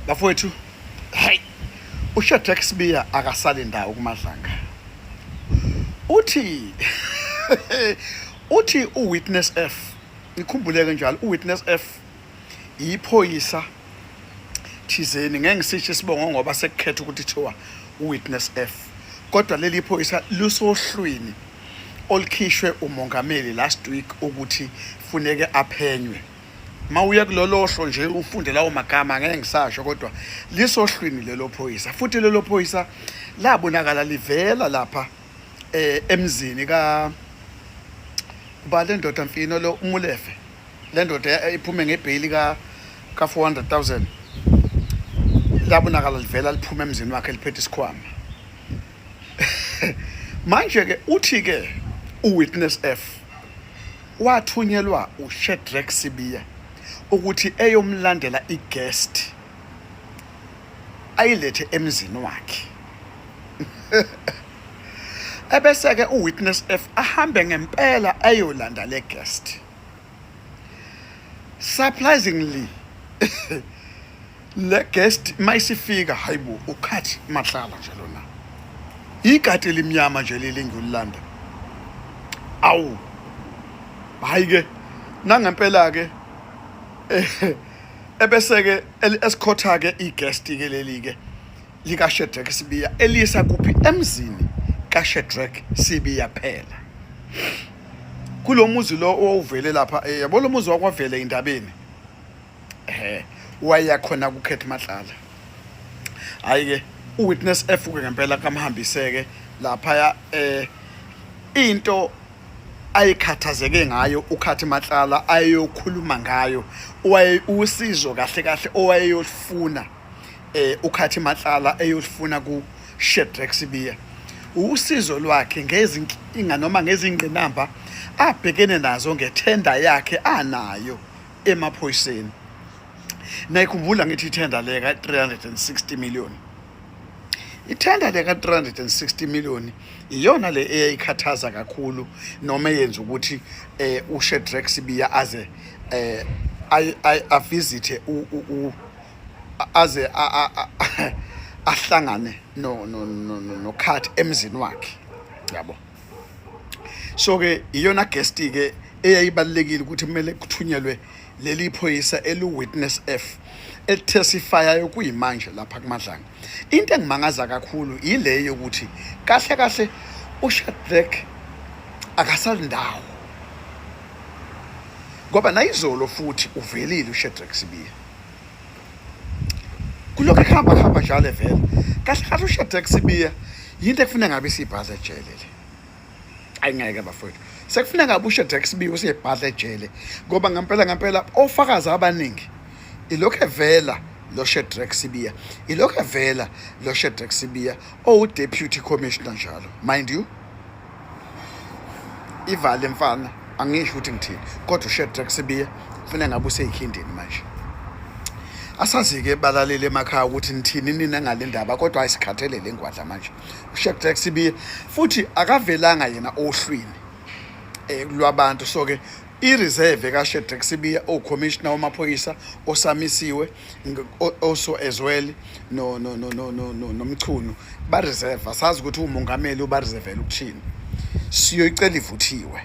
Bafowethu, hey, uShadrack Sibiya akasali ndawo kuMadlanga. Uthi uthi uWitness F, ngikhumbuleke njalo uWitness F iphoyisa thizeni, ngeke ngisisho isibongo ngoba sekukhetha ukuthi kuthiwa uWitness F, kodwa leli phoyisa lusohlwini olukhishwe umongameli last week ukuthi funeke aphenywe. Mawuya kulolo hlo nje ufunde lawo magama, ngeke ngisasho, kodwa lisohlwini lelo phoyisa. Futhi lelo phoyisa labonakala livela lapha emzini ka uba le ndoda mfino lo uMulefe, le ndoda iphume ngebheyili ka 400,000, labonakala livela liphuma emzini wakhe liphethe isikhwama. Manje ke uthi ke uWitness F wathunyelwa uShadrack Sibiya ukuthi eyomlandela iguest ayilethe emzini wakhe, ebese-ke uWitness F ahambe ngempela ayolanda le guest. Surprisingly, le guest mayisifika, hayibo, uCat Matlala nje lona, ikati elimnyama nje leli ngiyolanda. Awu, hayi ke, nangempela ke ebese ke esikhotha ke iguest ke leli ke lika Shadrack Sibiya, elisa kuphi? Emzini ka Shadrack Sibiya phela, kulo muzi lo owuvele lapha, yabo, lo muzi wakwavele indabeni, waya khona kuCat Matlala. Hayi ke, uWitness F ke ngempela kamhambiseke lapha. Into ayikhathazeke ngayo uCat Matlala ayokhuluma ngayo, waye usizo kahle kahle owayeyofuna uCat Matlala eyofuna ku Shadrack Sibiya, usizo lwakhe ngezinkinga noma ngezingqinamba abhekene nazo ngethenda yakhe anayo emaphoyiseni. Nayikhumbula ngithi ithenda le ka 360 million, ithenda le ka 360 million iyona le eyayikhathaza kakhulu noma eyenza ukuthi uShadrack Sibiya aze avisite u aze ahlangane no no no no noCat emzini wakhe, yabo. So ke iyona guest ke eyayibalekile ukuthi kumele kuthunyelwe leli phoyisa elu Witness F elitestifyayo kuyimanje lapha kuMadlanga. Into engimangaza kakhulu ile yokuthi kahle kahle uShadrack akasalindawo, ngoba nayizolo futhi uvelile uShadrack Sibiya, kulokhu ekuhamba kuhamba njalo evela. Kahle kahle uShadrack Sibiya yinto ekufuneka ngabe isibhaza ejele le. Ayingeke bafowethu, sekufuneka ngabe uShadrack Sibiya usebhadla ejele, ngoba ngempela ngempela ofakazi abaningi ilokhu evela lo Shadrack Sibiya, ilokhu evela lo Shadrack Sibiya owu-deputy commissioner njalo, mind you. Ivale mfana, angisho ukuthi ngithini, kodwa uShadrack Sibiya kufuneka ngabe useyikhindini manje. Asazi-ke balaleli emakhaya ukuthi nithini nina ngale ndaba, kodwa ayisikhathele le ngwadla manje. UShadrack Sibiya futhi akavelanga yena ohlwini lwabantu, so ke i-reserve kaShadrack Sibiya owucommissioner wamaphoyisa osamisiwe also as well no no no no no no noMchunu ba reserve. Asazi ukuthi umongameli uba reservela ukuthini. Siyoyicela ivuthiwe.